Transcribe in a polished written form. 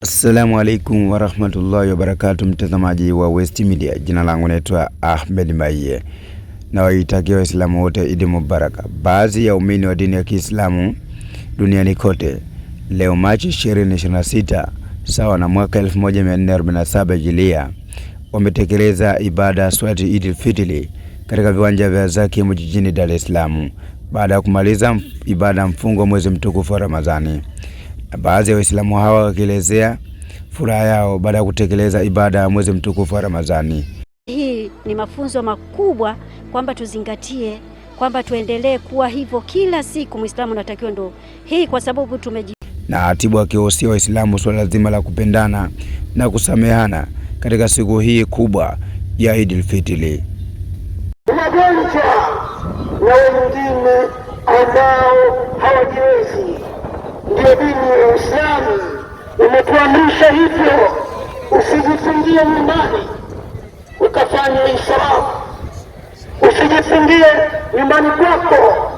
Assalamu alaikum warahmatullahi wabarakatu, mtazamaji wa West Media, jina langu naitwa Ahmed Maiye na waitakia Waislamu wote Idi Mubaraka. Baadhi ya waumini wa dini ya Kiislamu duniani kote leo Machi 2026 sawa na mwaka 1447 Hijiria wametekeleza ibada ya swati Idil Fitri katika viwanja vya Zakimu jijini Dar es Salaam baada ya kumaliza ibada mfungo mwezi mtukufu wa Ramadhani. Na baadhi ya Waislamu hawa wakielezea furaha yao baada ya kutekeleza ibada ya mwezi mtukufu wa Ramadhani. Hii ni mafunzo makubwa kwamba tuzingatie kwamba tuendelee kuwa hivyo kila siku. Muislamu anatakiwa ndo hii, kwa sababu tumeji na atibu akiwahusia Waislamu suala zima la kupendana na kusamehana katika siku hii kubwa ya Idil Fitri. Wagonjwa na wengine ambao hawajiwezi, ndio dini ya Uislamu imetuamrisha hivyo. Usijifungie nyumbani ukafanya israfu, usijifungie nyumbani kwako